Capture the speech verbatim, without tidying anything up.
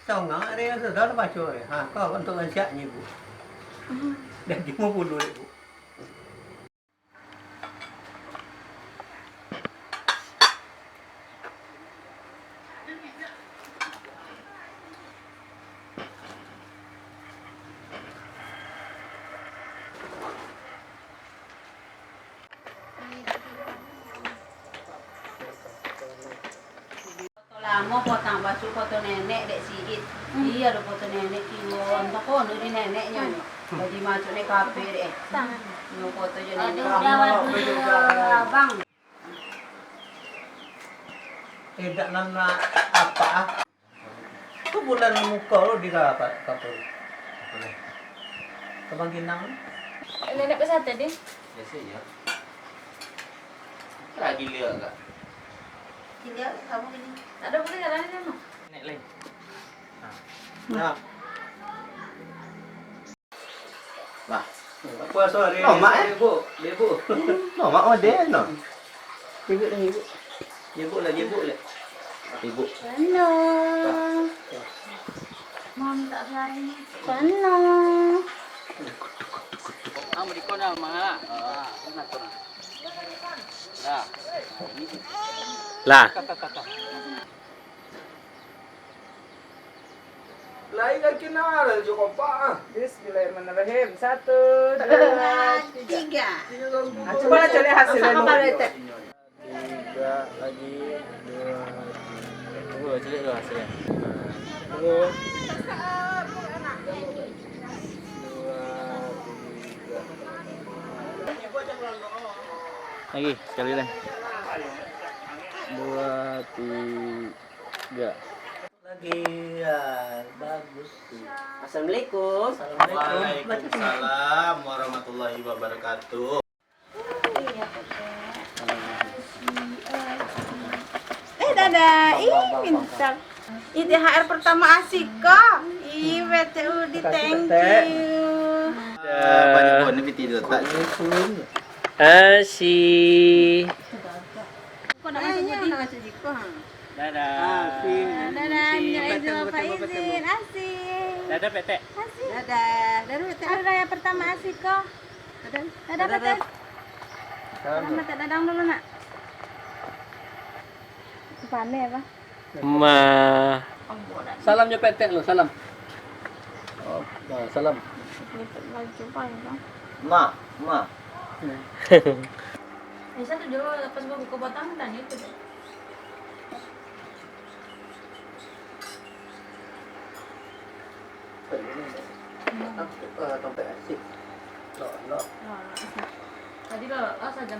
Songak dia sudah lah baco dia. Ha, kau untuk rancaknyo, Bu. Dah limo puluah, Bu. Foto lamo, foto basuh, foto nenek dek siit. Iyo, ado foto nenek kiwon. Takono di neneknyo. Jadi masuak dek kafe dek. Iyo, foto jo nenek. Aduh, udah, waduh, abang. Eh, dak nan nak apa, ah? Tu bulan muko lo di ka-, ka-, kapal. Boleh. Ka Bangkinang. Eh, nenek pesan tadi? Biasa je. Lagi lihat, Kak. Lihat, kamu ini. Ada boleh jalan aja, Mak? Nek lain. Nah. Nah. Lah. Apa sorry? Lomak, eh? Ibu, ibu. Lomak model, no. Ibu lah, ibu. Ibu lah, ibu lah. Ibu. Sana. Mam tak berani. Sana. Ah, mau di kau dah, Mak. Ah, sana kau dah. Dah. Lah. Lai ka kenal jo kompak, ah. Bismillahirrahmanirrahim. Satu, dua, tiga. Tiga. Ah, cuba lah cari hasilnya. Sama dulu. Tiga lagi, dua, tiga. Tunggu, cari dulu hasilnya. Tunggu. Dua, tiga. Lagi, sekali lagi. Dua, tiga. Lagi, ya, bagus tu. Assalamualaikum. Assalamualaikum. Waalaikumsalam warahmatullahi wabarakatuh. Eh, dadah. Ih, pintar. Ih, T H R pertama asik kok. Ih, B T U di, thank you. Eh, Pak Joko ni piti letak. Asik. Kok nak masuk putih? Nak masuk jiko, ha. Dadah. Ah, si. Dadah, Minyak Aidil, Bapak Izin. Asik. Dadah, Petek. Asik. Dadah. Dadah, Petek. Hari raya pertama asik ko. Dadah. Dadah, Petek. Salam, Petek. Dadang dulu, nak. Itu pandai apa? Ma. Salam jo Petek lo, salam. Oh, nah, salam. Ma, ma. Aisyah tu dulu lepas gua buka batang, tanya tu. Tadi lo, lo, asal. Tadi lo, lo saja.